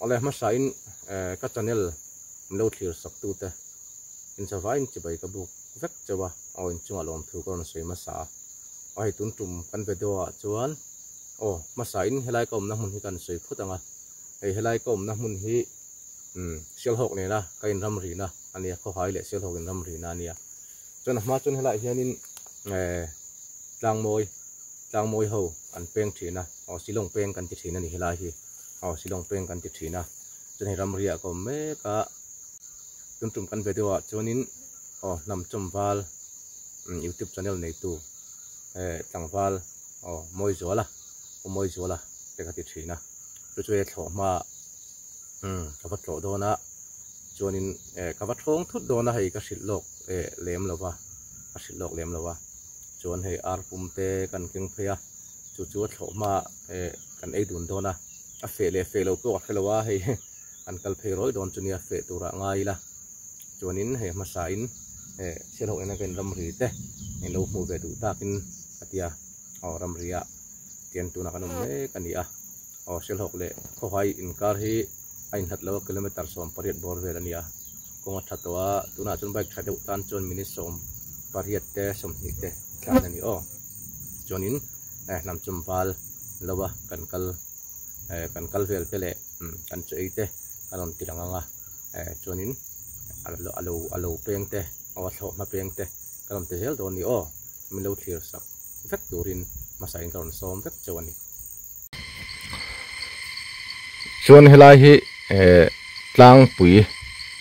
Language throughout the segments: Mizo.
Awle hmasain ka channel min lo thlir sak tute inchavain chibai ka buk vek cheu a, aw inchungah lawmthu ka rawn sawi hmasa a. Aw hei tun tum kan video ah chuan aw hmasain helai ka awmna hmun hi kan sawi phut ang a, hei helai ka awmna hmun hi umm Sialhawk nena ka inram rihna a nia, Khawhai leh Sialhawk inram rihna a nia. Chuan a hma chuan helaiah hianin eh Tlangmawi Tlangmawi ho an peng thin a, aw Shillong peng kan ti thin a ni helai hi, aw Shillong peng kan ti thin a, chuan hei ramriah ka awm mek a, tun tum kan video ah chuanin aw hnam chawmval youtube channel neitu eh tlangval aw Mawizuala aw Mawizuala te ka ti thin a, chu chu hei thlawh hma umm ka va tlawh dawn a, chuanin eh ka va thawng thut dawn a hei ka hrilh lawk eh lem lo va, ka hrilh lawk lem lo va. Chuan hei ar pum te kan keng phei a, chu chu a thlawh hma eh kan ei dun dawn a, a feh leh feh lo pawh ka hre lo a, hei an kal phei rawi dawn chu nia feh turah ngai ila. Chuanin hei hmasain eh Sialhawk nena kan ramri te in lo hmuh ve duh takin ka ti a, aw ramri ah tian tunah kan awm mek a ni a, aw Sialhawk leh Khawhai inkar hi a inhlat lo a, kilometer 18 bawr vel a ni a. Kawng a tha tawh a, tunah chuan bike tha deuh tan chuan minute 18 te 20 te tlan a ni aw. Chuanin eh hnam chum val lo a kan kal eh kan kal vel te leh kan chaw ei te kan rawn ti lang ang a eh chuanin a lo a lo peng te aw a thlawh hma peng te kan rawn ti zel dawn a ni aw. Min lo thlir sak vek turin hmasa in ka rawn sawm vek cheu a ni. Chuan helai hi eh tlangpui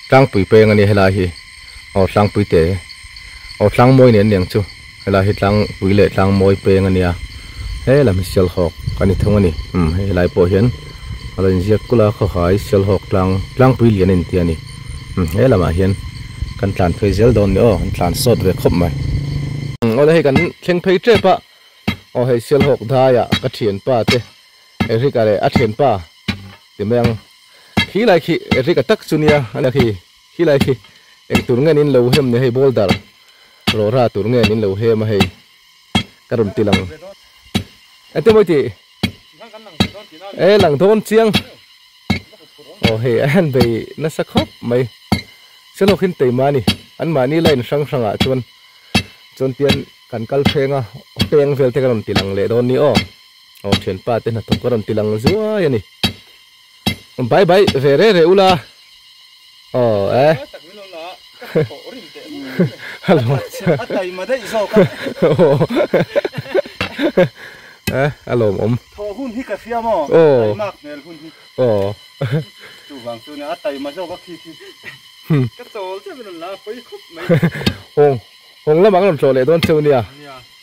tlangpui peng a nia helai hi aw tlangpui te aw tlangmawi nen aniang chu helai hi tlangpui leh tlangmawi peng a nia he lam hi sialhawk a ni thung a ni umm hei helai pawh hian a lo inziak kulh a khawhai sialhawk tlang tlangpui lian a inti a ni umm he lamah hian kan tlan phei zel dawn a ni aw kan tlan sawt ve khawp mai awle hei kan thleng phei tep a. Aw hei Sialhawk daiah ka thianpa te Eric-a leh a thianpa ti mai ang. Khi lai khi Eric-a tak chu nia a nia khi khi lai khi eng tur nge nin lo hem ni hei boulder rawhra tur nge nin lo hem a hei ka rawn ti lang. Engtin mawi tih? E lang dawn chiang. Aw hei a han bei nasa khawp mai. Sialhawk hi an teima a ni. Anmahni line hrang hrangah chuan chuan tian Kan kal thleng a, peng vel te ka rawn ti lang leh dawn ni aw. Aw thianpa te hnathawk ka rawn ti lang zuai a ni. Bye bye ve re re ula. Aw eh. Hello. A taima daih zawk a. Eh a lawm awm. Thawh hun hi ka hria maw? Taimak hmel hun hi. Aw. Chuvang chu nia a taima zawk a khi khi. Ka chawl chiah min rawn la a pawi khawp mai. Aw. Hawng lamah ka rawn tlawh leh dawn cheu nia.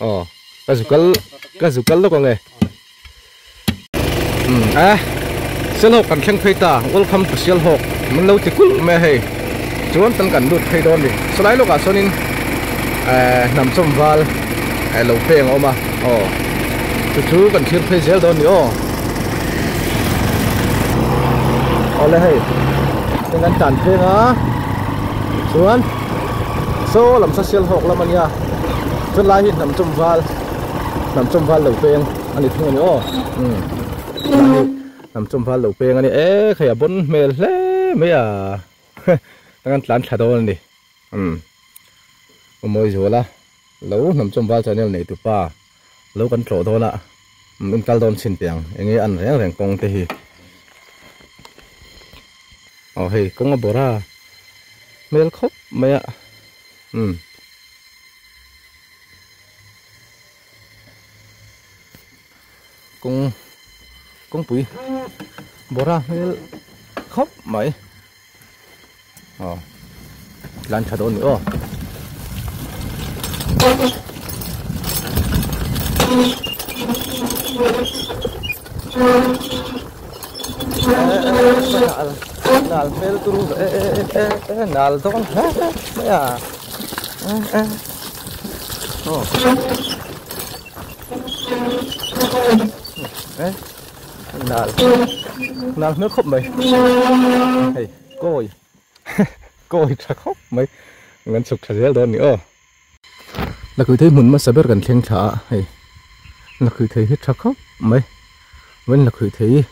Aw, ka zu kal, ka zu kal lawk ang e. Umm eh, Sialhawk kan thleng phei ta, welcome to Sialhawk min lo ti kulh mai a hei. Chuan tan kan lut phei dawn ni. Sawlai lawkah sawnin eh hnam chawm val eh lo peng a awm a, aw chu chu kan thlir phei zel dawn ni aw. Awle hei, heng kan tlan pheng a, chuan. Saw lam sa sial hawk lam a nia chuan lai hi hnam chawm val hnam chawm val lo peng a ni thung a ni aw umm lai hi hnam chawm val lo peng a ni e hei a bawn hmel hle mai a kan tlan thla dawn a ni umm aw mawi zual a lo hnam chawm val channel nei tu pa lo kan tlawh dawn a umm in kal dawn chhin teh ang enge an reng reng kawng te hi aw hei kawng a bawrh a. Hmel khawp mai a umm. Kawng kawngpui bawra hmel khawp mai aw tlan tha dawn ni aw. Nal hmel turu e e e nal dawn hle mai a e aw e nal nal hmel khawp mai hei kawi kawi tha khawp mai kan chhuk tha zel dawn ni aw. Lakhuih thei hmun hmasa ber kan thleng thla a hei lakhuih thei hi tha khawp mai vawiin lakhuih thei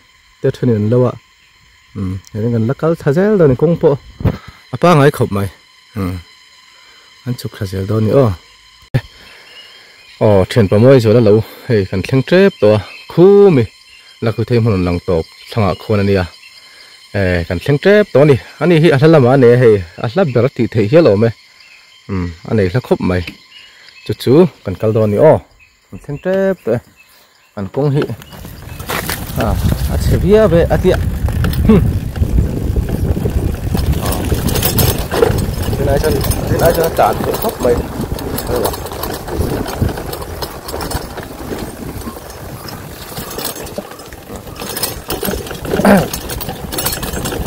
te thenin an lo a Hei kan la kal thla zel dawn a ni kawng pawh a pangai khawp mai an chhuk thla zel dawn a ni aw. Aw thianpa mawi zual a lo hei kan thleng tep tawh a khumi Lakhuthei hmun lang tawp thlangah khuan a nia eh kan thleng tep tawh a ni ani hi a hla lamah a nei a hei a hla ber a tih theih hial awm e umm a nei hla khawp mai chu chu kan kal dawn a ni aw kan thleng tep tawh e kan kawng hi a a chhe viau ve a tia hmm tunah chuan tunah chuan a tlan theih khawp mai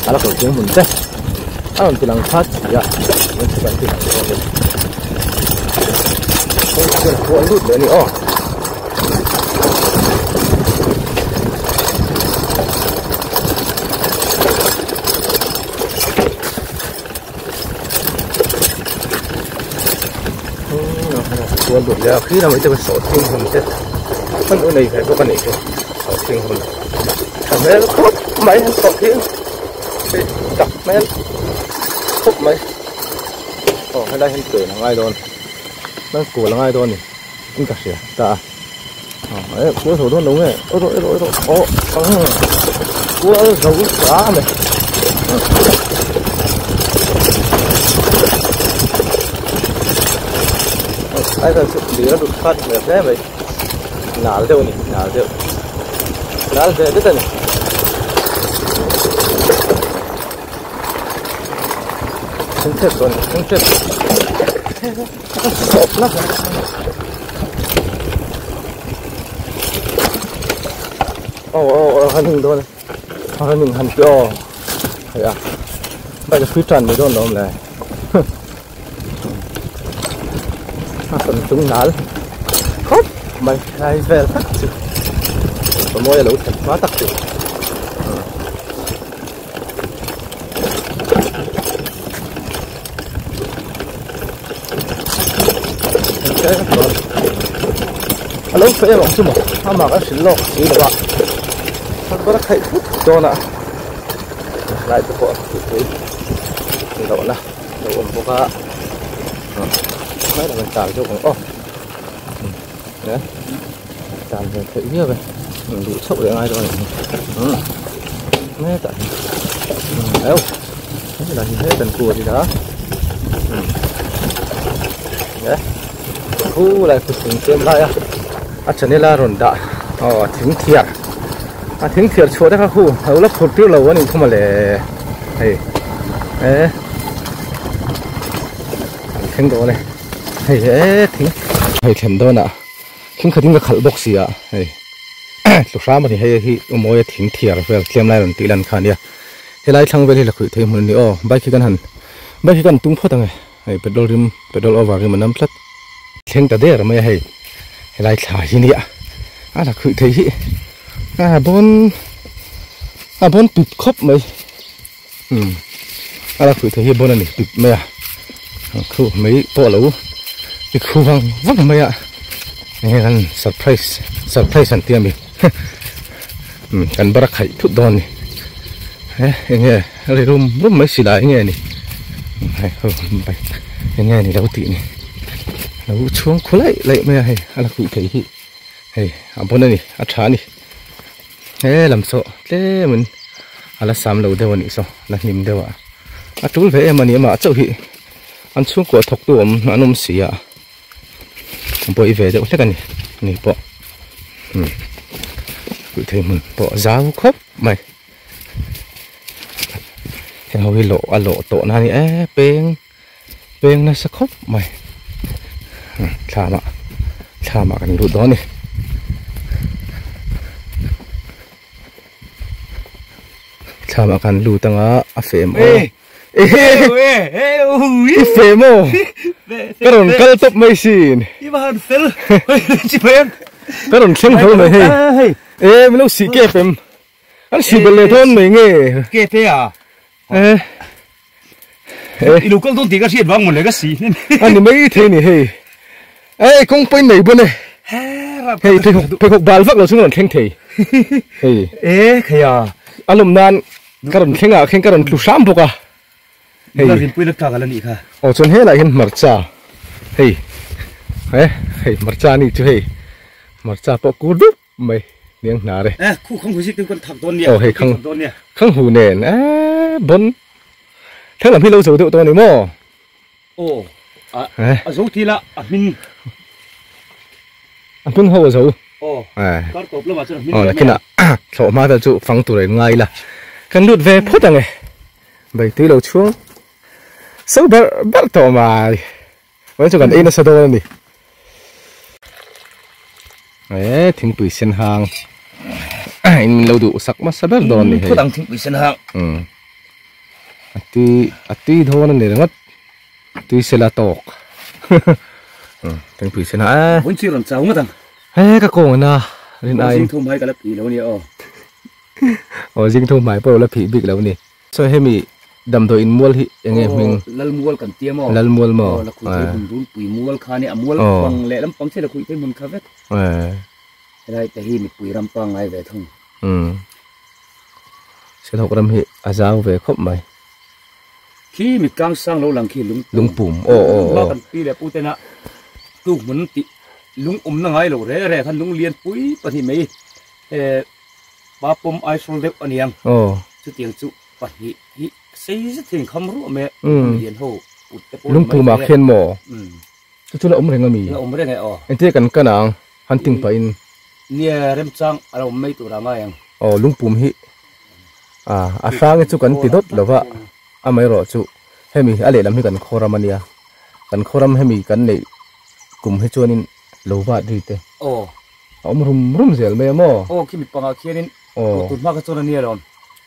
a la kawr chiang hmun te a rawn ti lang khat si a rawn ti lang ti lang tawh a ni kawng chuan a kual lut leh a ni aw. Kual lut leh a khi lamah te sawhthing hun te an u nei ve bawk a nih chu sawhthing hun tha hmel khawp mai an sawhthing hi tak hmel khawp mai aw helai hian pen a ngai dawn nan kual a ngai dawn a ni in ka hria ta a aw eh kual zo dawn lo nge erawh erawh erawh aw kual zo ta a ni. Ai chuan chu lir a lut khat hmel hle mai nal deuh a ni nal deuh nal ve det a ni. Thleng tep dawn thleng tep sawp na aw aw aw han ning dawn e han ning han pi aw hei a bike a hrui tan mai dawn lo awm le a sawn chung nal khawp mai lai vel tak chu pamawi a lo thlen hma tak chu. A lo feh erawh chu maw amah kan hrilh lawk si lo a a bar a khaih thut dawn a lai te pawh a tihpui lohna a lo awm bawk a lai lam an tlan zawk ang aw tlan ve theih viau e duh chhoh leh ngai dawn a ni hetah hian eu helai hi he kan kual ila e khu lai khu thing tlem lai a a channel a rawn dah aw thing thiar a thing thiar chhuah te kha khu a lo la phur tir lo a nih khu mawle hei e an thleng dawn e hei e thing hei thlen dawnah thing khatin ka khalh bawk si a hei tlu hram a ni hei hi umawi a thing thiar vel tlem lai rawn tih lan kha a nia helai thlang vel hi la khuih thei hmun a ni aw bike hi kan han bike hi kan tung phawt ang e hei petrol rim petrol over rim a nam tlat thleng ta der mai a hei helai thla hi nia a la khuih thei hi a bawn a bawn pip khawp mai. Umm a la khuih thei hi bawn a ni pip mai a khu mai pawh a lo ti khu vang vang mai a enge kan surprise surprise an tia mi umm kan bar a khaih thut dawn a ni he enge ri rum rum mai silai enge ni enge ni lo tih ni lo chhung khu laih laih mai a hei a la khuih thei hi hei a bawn a ni a tha a ni. He lam saw tlemin a la sam lo deuh a nih saw la hnim deuh a a tul ve em a ni amah chauh hi an chhungkua thawk tu awm an awm si a buai ve deuh hlek a ni ani pawh umm kulh thei hmun pawh a zau khawp mai heng ho hi lawh a lawh tawh na a ni e peng peng nasa khawp mai thlam ah thlam ah kan lut dawn a ni thlam ah kan lut anga a feh maw i feh maw ka rawn kal tawp mai sin ka rawn thleng hlawl mai hei e min lo sih kep em an sih belh leh dawn mai nge e. I lo kal dawn tih ka hriat vang maw le ka si hnem. A ni mai thei ni hei. Ei kawng pawhin nei bawm e. Hei pheikhawk pheikhawk bal vak lo chu rawn thleng thei. Hei. E kheia. A lawm nan Ka rawn thleng ah khin ka rawn tlu hram bawk a. Hei. Nula rinpui na tlak ala nih kha. Aw chuan helai hian hmarcha hei he hei hmarcha a nih chu hei hmarcha pawh kur dup mai niang hnar e. Eh khu khang hu zit kan thak dawn nia. Aw hei khang khang hu nen eh bon thlang lam hi lo zo deuh tawh a ni maw? Aw a a zo thil a a hming. A hming ho a zo. Aw kar tawp lamah chuan a hming Aw nakinah thlawh hma te chu fang tur a in ngai ila kan lut ve phawt ang e. Beitui lo chhuang so ber ber tawh mai. Vawiin chu kan ei nasa dawn a ni. E thingpui sen hang in min lo duh sak hmasa ber dawn ni hei. Phut ang thingpui sen hang. Um. A tui a tui dawn a ni ringawt. Tui sela tawk. Um thingpui sen hang e. Vawiin chu i rawn chau ngawt ang. He ka kawng ana rin aiin. Zing thum hai ka la phih lo nia aw. Aw zing thum hmai pawh la phih bik lo ni. Sawi hemi damdawi in mual hi eng nge hming? Aw Lalmual kan tia maw? Lalmual maw? Aw Lakhuihthei hmun runpui mual kha nia a mual pang leh lampang chiah Lakhuihthei hmun kha vek. Helai te hi mipui ram pangngai ve thung. Umm Silhawk ram hi a zau ve khawp mai. Khi mi tlang sang lo lang khi lungpum. Lungpum aw aw aw. Kan pi leh pu tena tuk hmun tih lung awmna ngai lo re re khan lung lian pui pahnih mai eh Pa pawm Aizawl deuh a niang. Aw. Chutiang chu pahnih hi sei zet hian kham ruah mai a. Umm. Lian ho put te pawh ni mai Lungpum ah khian maw? Umm. Chu chu la awm reng a mi? La awm reng e aw. Engtia kan kan ang hunting pahin. Nia remchang a la awm mai tur a ngai ang. Aw lungpum hi ah a hrang hi chu kan ti dawt lo va amaherawh chu hemi a lehlam hi kan khawram a nia kan khawram hemi kan neih kum hi chuanin lo vat ri te. Aw. A awm rum rum zel mai a maw? Aw khi mi pangah khianin Aw. Tun hma kha chuan a nia lawm.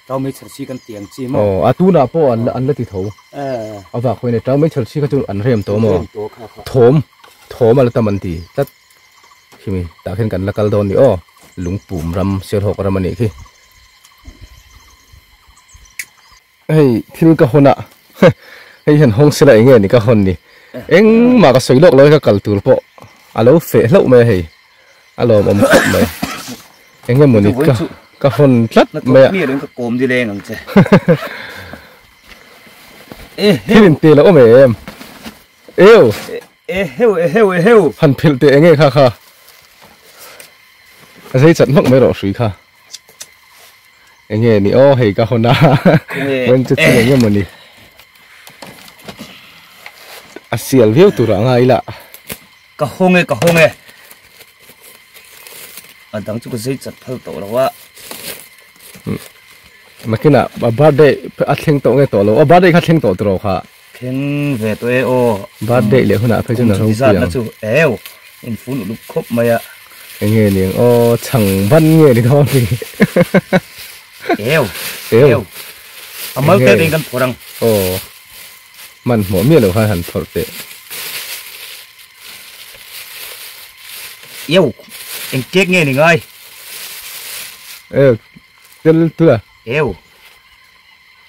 Tau mei chher chi kan ti ang chi maw? Aw, a tunah pawh an an la ti tho. Eh. A vak hawi nei tau mei chher chi kha chu an rem tawh maw? Rem tawh kha kha. Thawm, thawm a la tam an ti tlat. Khimi tah khian kan la kal dawn ni aw. Lungpum ram, Sialhawk ram a nih khi. Hei thil ka hawn a, hei hian hawng sela eng nge ni ka hawn ni. Engmah ka sawi lawk lo ka kal tur pawh a lo feh hlauh mai a hei. A lawmawm khawp mai. Eng nge mawni ka ka hawn tlat mai a. Ka kawm di leng ang che. Thil in ti lo awm em? Eu. Eheu eheu eheu. Han philh teh eng nge kha kha. A zei chat hmak mai rawh hrui kha. Enge ni aw hei ka hawn a wen chu chu enge mawni a sial viau tur ah ngai ila ka hawng e ka hawng e a dang chu ka zei chat phal tawh lo a makina a birthday a thleng tawh nge tawh lo a birthday kha thleng tawh tawh kha thleng ve tawh e aw birthday leh hunah phei chuan a ropui ang chu eu in fun uluk khawp mai a Enge ni ang aw chhang ban nge ni dawn ni. Eu. Eu. A mal te ding kan phawrh ang. Aw. Man hmuh miah lo khan han phawrh teh. Eu. Eng cake nge ni ngai? Eu. Tel tula. Eu.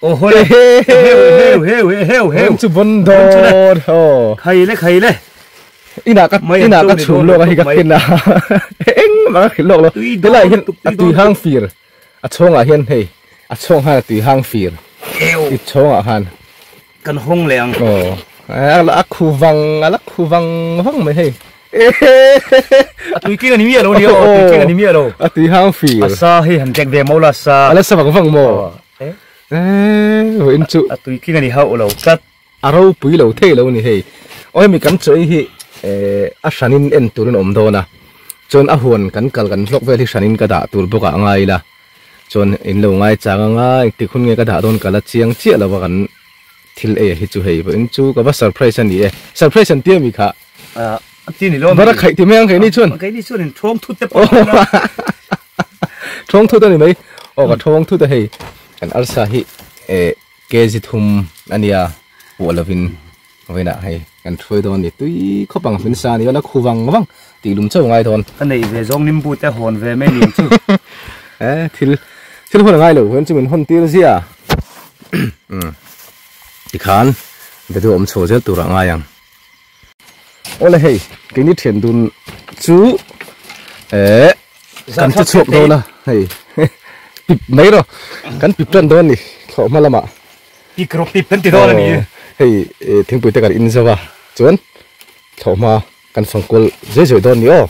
Aw haw le. Heu heu heu heu heu. Chu bon dawn. Aw. Khai le khai le. Ina ka ina ka chhum lawk a hi ka khin a. Eng mah ka khilh lawk lo. Helai hian a tui hang fir. A chhawngah hian hei a chhawng khan a tui hang fir. I chhawngah khan. Kan hawng leh ang. Aw. A khu vang a la khu vang vang mai hei. A tui tling a ni miah lo nia aw, a tui tling a ni miah lo. A tui hang fir. A sa hei han dek ve mo la sa. A la sa vang vang maw? Eh. Vawiin chu. A tui tling a ni hauh lo tlat. A ropui lo thei lo ni hei. Aw hemi kan chawi hi a hranin en turin a awm dawn a. Chuan a huan kan kal kan vlog vel hi hranin ka dah tur bawk ah a ngai ila. Chuan in lo ngai chang anga engtik hun nge ka dah dawn ka la chiang chiah lo a kan thil ei a hi chu hei vawiin chu ka va surprise a ni e. Surprise an ti a mi kha. A ti ni lo mi. Bara khaih ti mai ang keini chuan. Keini chuan in thawng thut te pawh a. Thawng thut a ni mai. Aw ka thawng thut a hei. Kan arsa hi eh kg thum a nia puah lovin vawiinah hei kan hruai dawn a ni. Tui khawp ang hmin sa a ni a la khu vang vang tih lum chauh ngai dawn. Ka neih ve zawng nimbu te hawn ve mai ni ang chu. Eh thil thil hun a ngai lo huan chu min hawn tir zia. Tikhan video awm chho zel turah ngai ang. Awle hei keini thian dun chu eh kan che chhuak dawn a hei pip mai rawh kan pip tan dawn ni. Thlawhhma lamah. Pik rawh pip kan ti dawn a ni. Hei thingpui te kan in zo a, chuan thlawhhma kan fang kual zui zui dawn ni aw.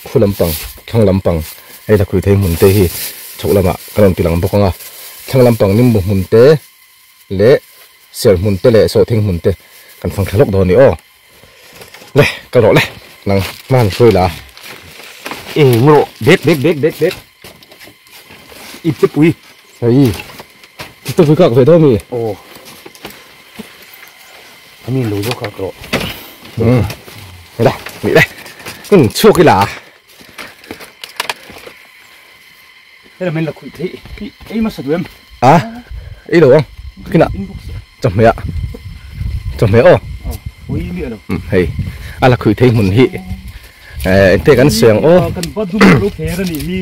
Khu lampang, thlang lampang hei lakhui thei hmun te hi chhoh lamah kan rawn ti lang bawk ang a. Thlang lampang nimbu hmun te leh ser hmun te leh sawhthing hmun te kan fang thla lawk dawn ni aw. Le kal rawh le nang hma han hruai la. Eng rawh bek bek bek bek bek ip te pui. Hei ip te pui kak ve dawn mi. Aw ami lo zo kak rawh. Um le mi le in chhuak ila. Hela min la khuih theih hi ei hmasa duh em? A ei lo ang kinah chawhmeh ah chawhmeh aw ui miah lo hei a la khuih thei hmun hi eh engte kan sawi ang aw kan bathroom lo kher a nih hi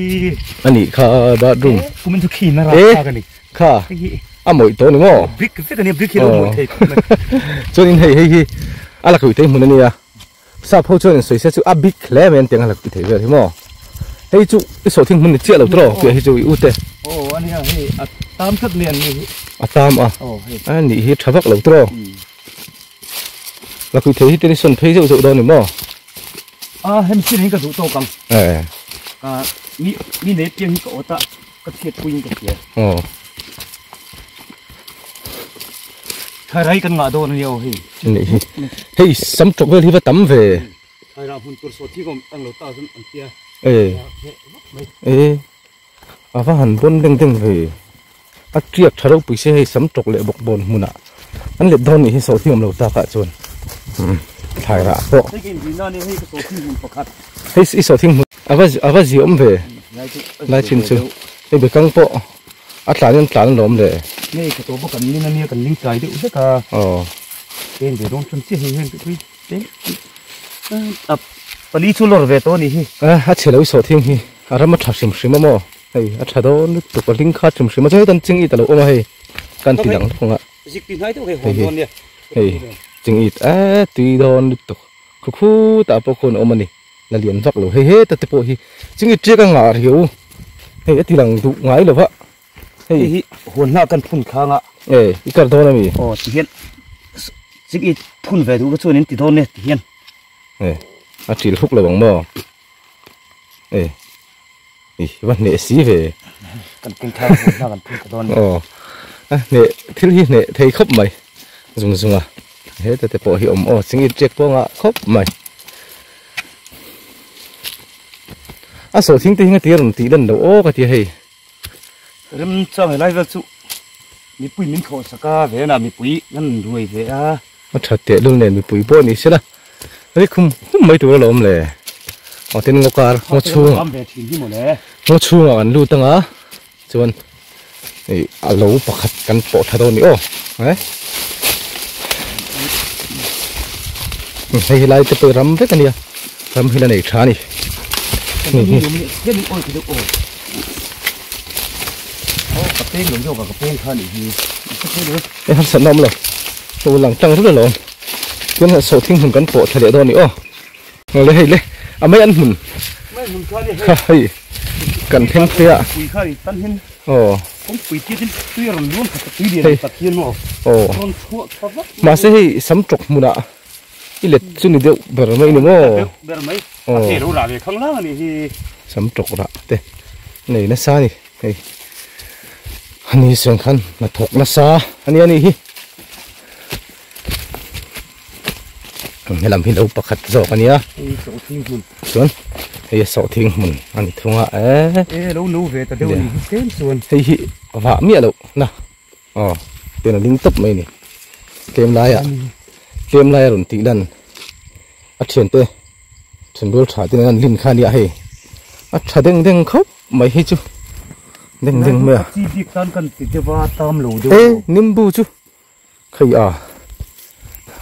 a nih kha bathroom kumin chu khi na rak thlak a ni kha a mawih tawh ni maw brick vek a nia brick hi lo mawih thei khawp mai chuanin hei hei hi a la khuih thei hmun a nia. Sap ho chuan in sawi se chu a bik hle mai an ti ang a la ti thei vel hi maw. Hei chu i sawh thing hmun ni chiah lo tawh piah hi chu i ute. Aw a nia hei a tam tlat mai an ni hi. A tam a. Aw hei. A nih hi tha vak lo tawh. La kui thei hi ten i sawn phei zeuh zeuh dawn ni maw. A hem sin in ka duh tawk ang. Eh. Ka mi mi nei piang hi ka awt a ka chhiat pui in ka hria. Aw. Thairai kan ngah dawn a nia aw hei. Nih hi. Hei sam tawk vel hi va tam ve. Thairah hmun tur sawt hi ka awm ang lo ta chuan an tia. E. E. A va han bawn deng deng ve. A tiak tha ropui se hei sam tawk leh bawk bawn hmunah an let dawn nih hi sawt hi awm lo takah chuan. Thairah pawh. Hei ka inzui na nia hei ka sawt hi hmun pakhat. Hei i sawt hi hmun a va a va ziawm ve. Lai chin chu. Hei bekang pawh. A tlan in tlan alawm le. Nge ka tawh bawk an ling ania kan ling tlai deuh vek a. Aw. Peng ve dawn chuan chiah hei hian tui peng a pali chu lawr ve tawh anih hi. A a chhe lo i sawh thing hi a ram a tha hrim hrim a maw hei a tha dawn lutuk a ling khat hrim hrim a chuan hei kan ching it a lo awm a hei kan ti lang lawk ang a. Zik ti hnai deuh hei hawn dawn nia. Hei ching it a tui dawn lutuk khu khu tah pawh khawn a awm a ni. La lian vak lo hei heta te pawh hi chungi tiak a ngah riau hei a ti lang duh ngai lo va hei hi huan hna kan phun khang a e i kar dawn ami aw ti hian chungi phun ve duh ka chuan in ti dawn e ti hian e a til huk lo ang maw e i va hneh si ve kan keng thar huan hna kan phun ta dawn aw a hneh thil hi hneh thei khawp mai zung zung a heta te pawh hi awm aw chungi tiak pawh ngah khawp mai. A sawhthing te hi nga ti a rawn tih lan loh aw ka ti a hei. Rem chang helai vel chu mipui min thlawh sak a venah mipui kan ruai ve a. A that teh lul nen mipui pawh ni sela ri khum khum mai tur alawm le. Aw tin ngaw kar ngaw chhungah ngaw chhungah kan lut anga chuan ih a lo pakhat kan pawh tha dawn ni aw eh. Hei helai te pawh ram vek a nia ram hi la nei tha a ni. E harsatna awm lo ho lang tang rul alawm chuan sawhthing hmun kan pawh thla leh dawn a ni aw. Awle hei le a mai an hmun kha hei kan thleng phei a aw hei aw mahse hei sam tawk hmunah i let chu ni deuh ber mai ni maw aw sam tawk rah te nei nasa a ni hei ani sawn khan hnathawk nasa a nia ni hi. Helam hi lo pakhat zawk a nia chuan hei a sawhthing hmun a ni thung a e lo no ve ta deuh a ni hi tlem chuan hei hi vah miah loh na aw pen a ling tawp mai a ni tlem laia tlem laia rawn tih lan a thiante thenrual tha te nen an lin kha a nia hei a tha deng deng khawp mai hi chu deng deng mai a chi bik tan kan ti deuh a tam lo deuh e nimbu chu. Khei a,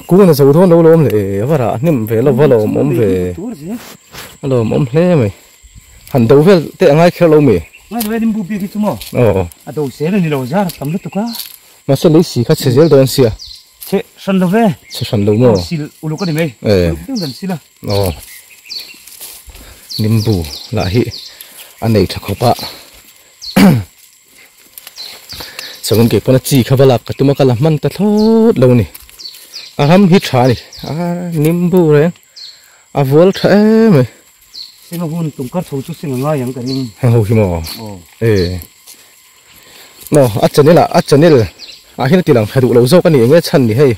kung a zo dawn lo lawm le, va rah hnem ve lo va lawm awm ve, a lawm awm hle mai, han do vel te a ngai kher lo mi? Ngai lo e nimbu bik hi chu maw? Aw. A do zel a ni lo zar tam lutuk a. Mahse lei si kha chhe zel dawn sia. Chhe hran lo ve. Chhe hran lo maw? Sil uluk a ni mai. E. Uluk deuh dan sil a. Aw. Nimbu lah hi a nei tha khawp a. Chawin ke pawn a chi kha va lak ka tum a ka la hman ta thlawt lo a ni. A ram hi tha a ni. A nimbu reng a vual tha em mai. Singa hun tum kar chho chu singa ngai ang ka ring. Heng ho hi maw? E. Maw a channel ah a channel ah hian a ti lang tha duh lo zawk a ni eng nge chhan ni hei.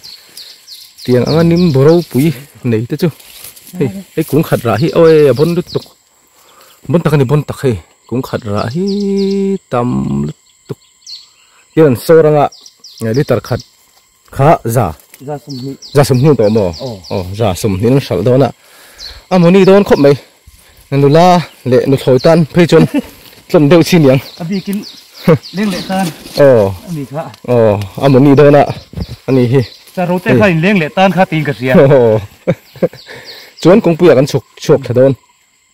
Tiang anga nimbu ropui nei te chu hei hei kung khat rah hi aw e a bawn lutuk. Bawn tak a ni bawn tak hei kung khat rah hi tam lutuk tin an sawr anga liter khat kha za za sawmhnih tawh maw aw za sawmhnih an hralh dawn a a mawni dawn khawp mai nula leh nuthlawi tan phei chuan tlawm deuh chi niang a bikin leng leh tan aw ani kha aw a mawni dawn a ani hi charo te kha in leng leh tan kha tiin ka hria chuan kawngpui ah kan chhuk chhuak thla dawn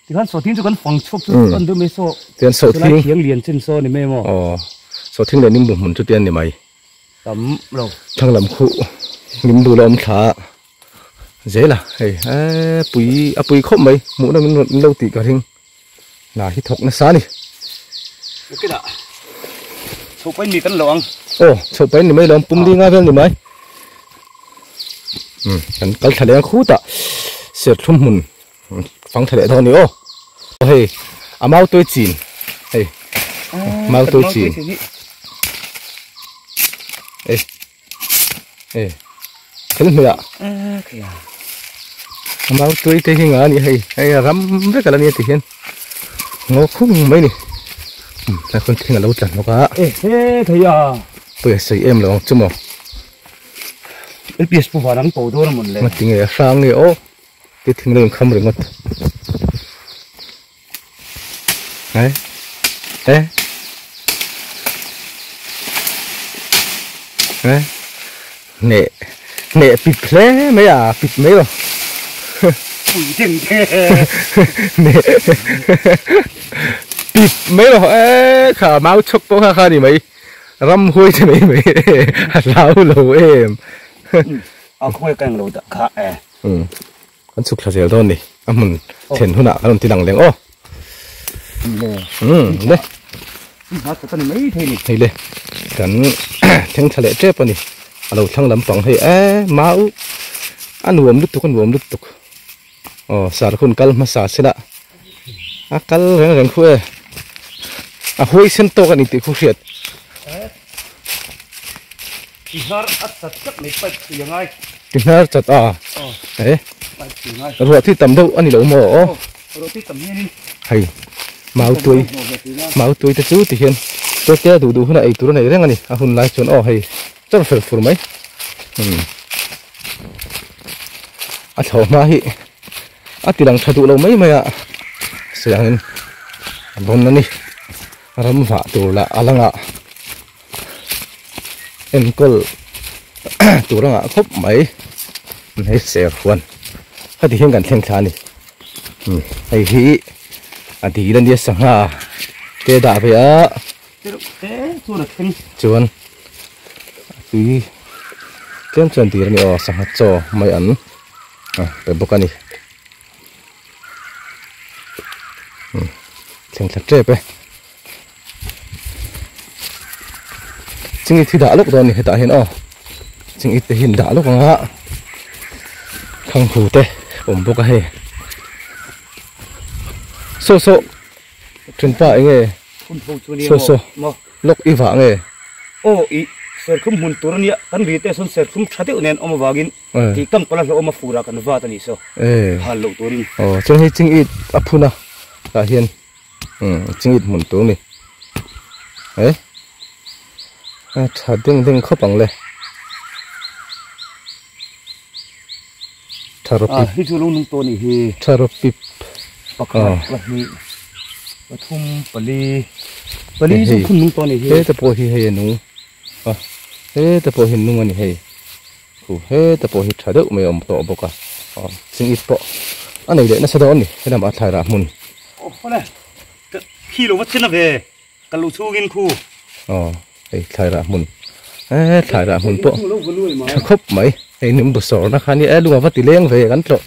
Tikhan sawhthing chu kan fang chhuak chu kan deuh mai saw. Tian sawhthing. Chulai thiang lian chin saw ni mai maw. Aw. Sawhthing leh nimbu hmun chu tian ni mai. Tam lo. Thlang lam khuh nimbu la awm thla zel a hei eee pui a pui khawp mai hmuhna min rawn lo tih ka ring. Hna hi thawk nasa a ni. Nakinah chhoh pahin mi kan lo ang. Aw chhoh pahin ni mai lo ang pum li nga vel ni mai. Umm kan kal thla leh ang khutah serthlum hmun. Fang tha leh dawn ni aw. Hei a mau tuai chin hei mau tuai chin e e thil hmeh ah a mau tuai te hi nga a ni hei hei a ram vek a la nia ti hian ngaw khung mai ni tlai khawn thing a lo tla hnawk a pawi a sawi em lo ang chu maw. Lps pu van ang to dawn a mawn le. Ngatinge a hrang nge aw. Ti thing lo inkham ringawt. Eh? Eh? Eh? Nè, nè pip hle mai a, pip mai lo. Pui deng te. Nè. Pip mai lo. Eh, kha mau chhawk pawh kha kha ni mai. Ram huai te mai mai. A hlau lo em. A khawi ka englo dah kha e. Umm kan chhuk thla zel dawn ni a hmun then hunah kan rawn ti lang leng aw. Umm le. Hei le kan thleng thla leh tep a ni a lo thlang lampang hei e mau a nuam lutuk a nuam lutuk aw sar hun kal hmasa sela a kal reng reng khu e a huai sen tawk a ni tih khu hriat. Ti hnar a chat tlat mai pipe tui a ngai. Ti hnar chat a? Aw. E. Pipe tui a ngai. Ruah thi tam deuh a ni lo maw aw? Aw, ruah thi tam hianin. Hei, mau tui, mau tui te chu ti hian te duh duh hunah ei tur a nei reng a ni. A hun lai chuan aw hei chawr fel fur mai. Umm. A thlawh hma hi a ti lang tha duh lo mai mai a. Sawi angin a bawn a ni. Ram vah tur lah a langah. Enkawl tur a ngah khawp mai hei ser huan heti hian kan thleng thla a ni hei hi a dil a nia sangha te dah ve a chuan a tui tlem chuan dil a ni aw sangha chaw mai an pe bawk a ni thleng thla tep e. Chingit hi dah lawk dawn a ni hetah hian aw chingit te hi an dah lawk ang a thanghu te awm bawk a hei saw saw thenpa eng nge saw saw lawk i vah nge aw i serthlum hmun tur ania kan ri te sawn serthlum tha deuh nen awm avangin tih kam pala hlauhawm a furah kan vat a nih saw hal loh turin aw chuan hei chingit a phun a tah hian. Umm chingit hmun tur ni eh a tha deng deng khawp ang le tha rawp pip hi chu lo nung tawh nih hi tha rawp pip pakhat pahnih pathum pali pali chu phun nung tawh nih hi he te pawh hi hei a nung a he te pawh hi nung a ni hei Khu heta pawh hi tha deuh mai a awm tawh bawk a, aw chingit pawh a nei leh nasa dawn a ni helamah a thlai rah hmun. Aw hawle ka khi lo va chen a ve ka lo chhungin khu. Aw hei thlai rah hmun e thlai rah hmun pawh tha khawp mai hei nim bu sawrna kha nia e lunga va ti leng ve kan tlawh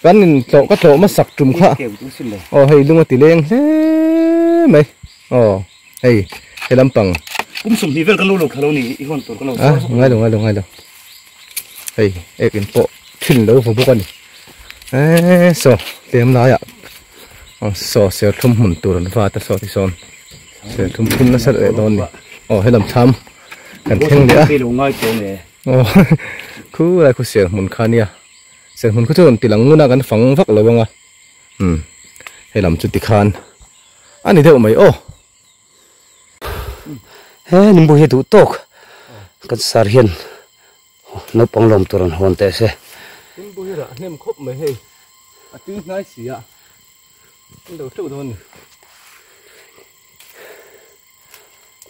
kan in tlawh ka tlawh hmasak tum kha aw hei lunga ti leng hle mai aw hei he lampang. Kum sum hi vel kan lo lo thalo ni i hon tur kan lo. Ah, ngai lo ngai lo ngai lo. Hei, ek in pawh thin lo vo bawk a ni. Eh, saw tlem laiah saw serthlum hmun tur an vat a saw ti sawn serthlum phun nasa leh dawn ni. Aw helam thlam kan thleng leh a. Aw khu lai khu ser hmun kha nia. Ser hmun khu chu rawn ti lang ngun a kan fang vak lo ang a. Umm helam chu tikhan a ni deuh mai aw. He nimbu hi duh tawk kan sar hian naupang lawm tur an hawn teh se. Nimbu hi rah hnem khawp mai hei a tui hnai si a an lo teuh dawn a ni.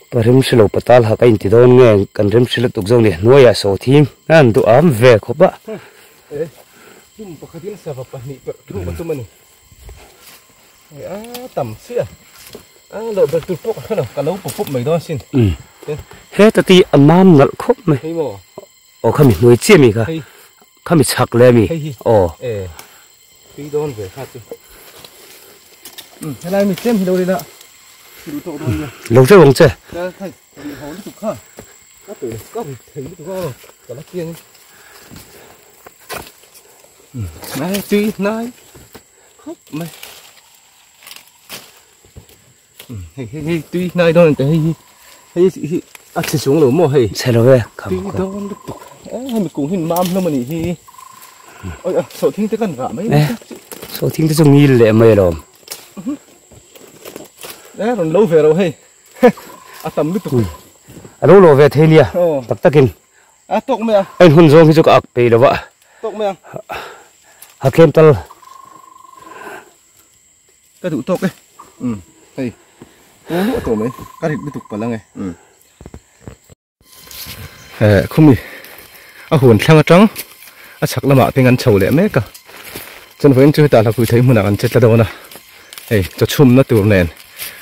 Ka remhri lo patal ha ka inti dawn nge kan remhri lutuk zawk ni hnuaiah sawhthing an duh am ve khawp a. E tum pakhatin sava pahnih perh thung ka tum a ni. A tam chiah a loh ber tur pawh ka hre lo ka lo pup pup mai dawn sin. He ta ti a mam nalh khawp mai. Hei maw? Aw khami hnuai chiah mi kha. Khami chhak leh mi. Hei hi. Aw. E tui dawn ve kha chu. Helai mi tlem hi lo ila duh tawh dawn nia. Lo hreuh ang che. Ka hei ri ho lutuk kha. Ka tui ka ri thei lutuk a ka la kiang. Nai tui nai khawp mai. Hei hei hei tui hnai dawn te hei hi hei hi a chhe chung lo maw hei chhe lo e kham tui dawn lutuk e hemi kung hin mam hlawm a nih hi oi a sawhthing te kan rah mai e sawhthing te chu ngil leh mai alawm e rawn lo ve ro hei a tam lutuk a lo lo ve thei nia tak takin a tawk mai a a inhun zawng hi chu ka ak peih lo va tawk mai a ha tlem tal Ka duh tawk e. Umm hei pawl luah tawh mai ka rit lutuk palh ang e. Umm eh khumi a huan thlang atang a chhak lamah te an chho leh mek a chuan vawiin chu hetah hlakui thei hmunah kan che tla dawn a hei chaw chhumna tur nen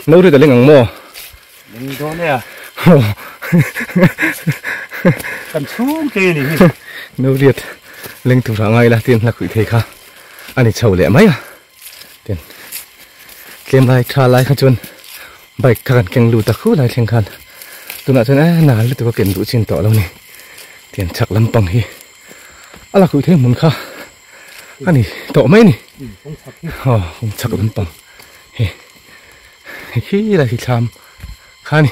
no rit a leng ang maw? Leng dawn e a. Kan chhung te a ni hi. No riat leng tur ah ngai ila tin hlakui thei kha a ni chho leh mai a. Tin tlem lai tha lai kha chuan bike kha kan keng lut a khu lai thleng khan tunah chuan eh nal lutuk a ken duh chin tawh lo ni tian chhak lampang hi a la khuih thei hmun kha a ni tawh mai ni aw kawng chhak lampang hi hei khi lai hi thlam kha a ni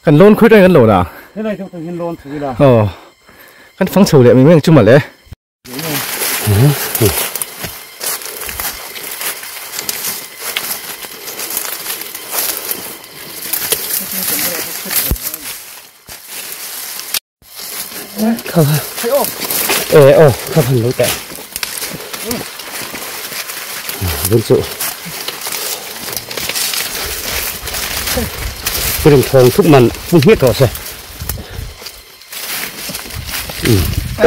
kan lawn khawi atangin kan lawn a helai deuh tang hian lawn chho ila aw kan fang chho leh mai mai ang chu mawle. E aw kha phan lo teh vun chu ring thawng thup man pung hmiah tawh se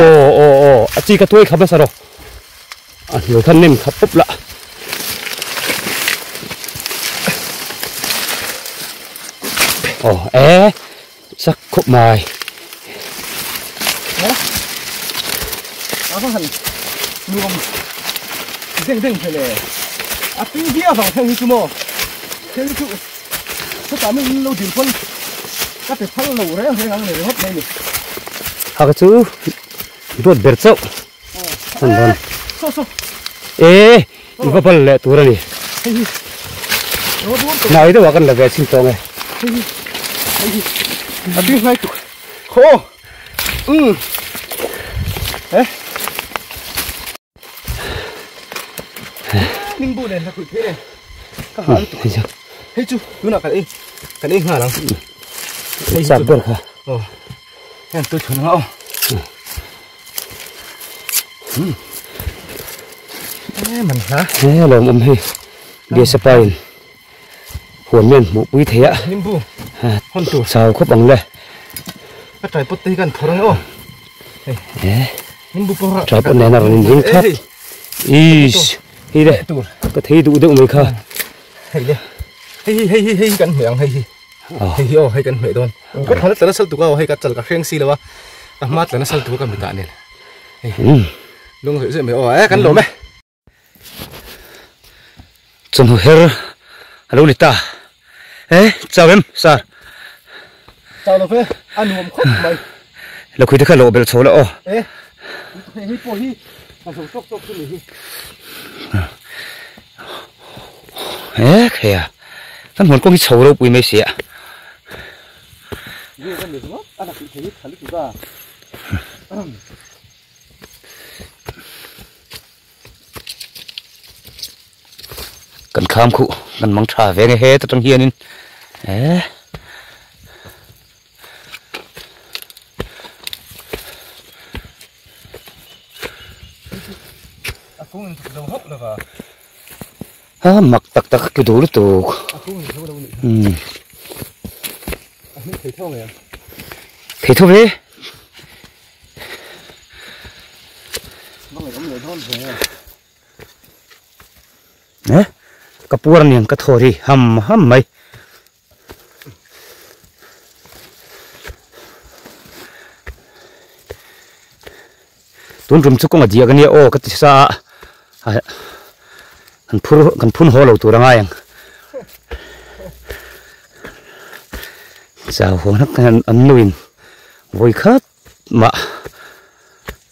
Aw aw aw a chi ka tuai kha hmasa rawh a hnuai khan nem kha pawp lah aw e chak khawp mai a va han nuam deng deng hle a tui viau vang theng hi chu maw theng hi chu Chutah mi in lo dil pawn ka pe phal lo reng reng ang nei ringawt mai ni. Ha ka chu duat ber chauh an dawn. Saw saw. E i va bal leh tur a ni. Hei hi. Hnai deuh ah kan la ve chin tawng e. Hei hi. Hei hi. A tui hnai tuk. Khaw. Um. Eh. Ning bu nen la khuih phei nen ka ha lutuk hei chu tunah kan ei kan ei nghal ang hei chak ber kha aw heng tui thun anga aw e man hla he lawm awm hei bia sapain huan mian hmuh pui thei a nimbu hon tur chau khawp ang le ka tripod te hi kan thawr ang aw hei nimbu pawh tripod nen a rawn inring thlap Ish hei le ka thei duh deuh mai kha hei le hei hi hei hi hei kan hmeh ang hei hi hei hi aw hei kan hmeh dawn ka thana tlana sal tuk a hei ka chal ka hreng si lo a ka hma tlana sal tuk a ka mitah nen hei lung zawih zawih mai aw e kan lawm e chawhnu her a lo ni ta. Eh, chào em, sir. Chào lo ve, an nuam khawp mai. Lo khui te kha lo bel chho la aw. Eh, hei pawh hi ka zo tawk tawk chu ni hi. Eh, kheia. Kan hmun kawng hi chho ropui mai si a. Nge ka ni ringawt a la tih thei hi tha lutuk a. Kan kham khuh kan mang tha ve nge he ta tang hianin eh A kung in zo hauh lova. A mak tak tak ki duh lutuk. A kung in zo lo nih kha. A hming thei tho ngei ang. Thei tho ve. Hmangaih awm leh dawn ve. Eh, ka puar aniang ka thaw ri ham ham mai. Tun tum chu kawng a diak ania aw ka ti sa a, kan phur kan phun haw lo tur a ngai ang. Chau haw hnak an nuin vawi khat mah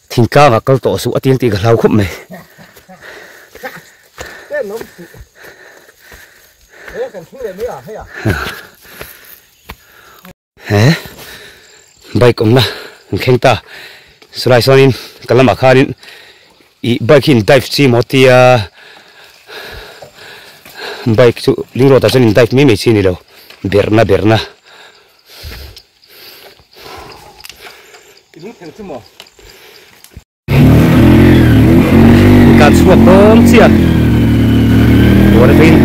thingtlang ah kal tawh suh a ti ang tih ka hlau khawp mai. He bike awmna an thleng ta chulai chuanin ka lamah khanin ih bike hi in dive chi maw tia bike chu ling road ah chuan in dive mai mai chi a ni lo berhna berhna. Kan chhuak dawn chiah buar atangin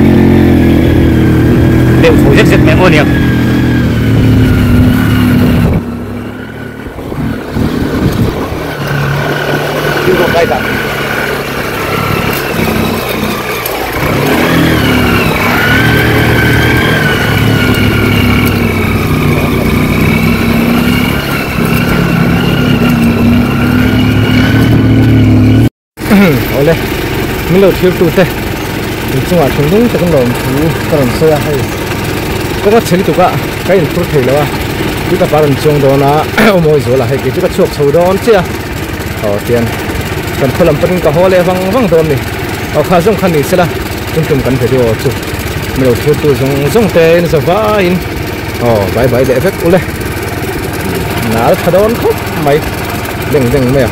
deuh chho zet zet mai ang aw nia. Awle min lo thlir tute inchungah thinlung takin lawmthu ka rawn sawi a hei kawng a chhe lutuk a ka inphur thei lo a tui ka pa rawn chuang dawn a awmawi zual a hei kei chu ka chhuak chho dawn chiah a aw tian kan khaw lam panin ka haw leh vang vang dawn a ni aw kha zawng kha ni sela tum tum kan video chu min lo thlir tu zawng zawng te in za vaiin aw bye bye leh vek ule nal tha dawn khawp mai deng deng mai a.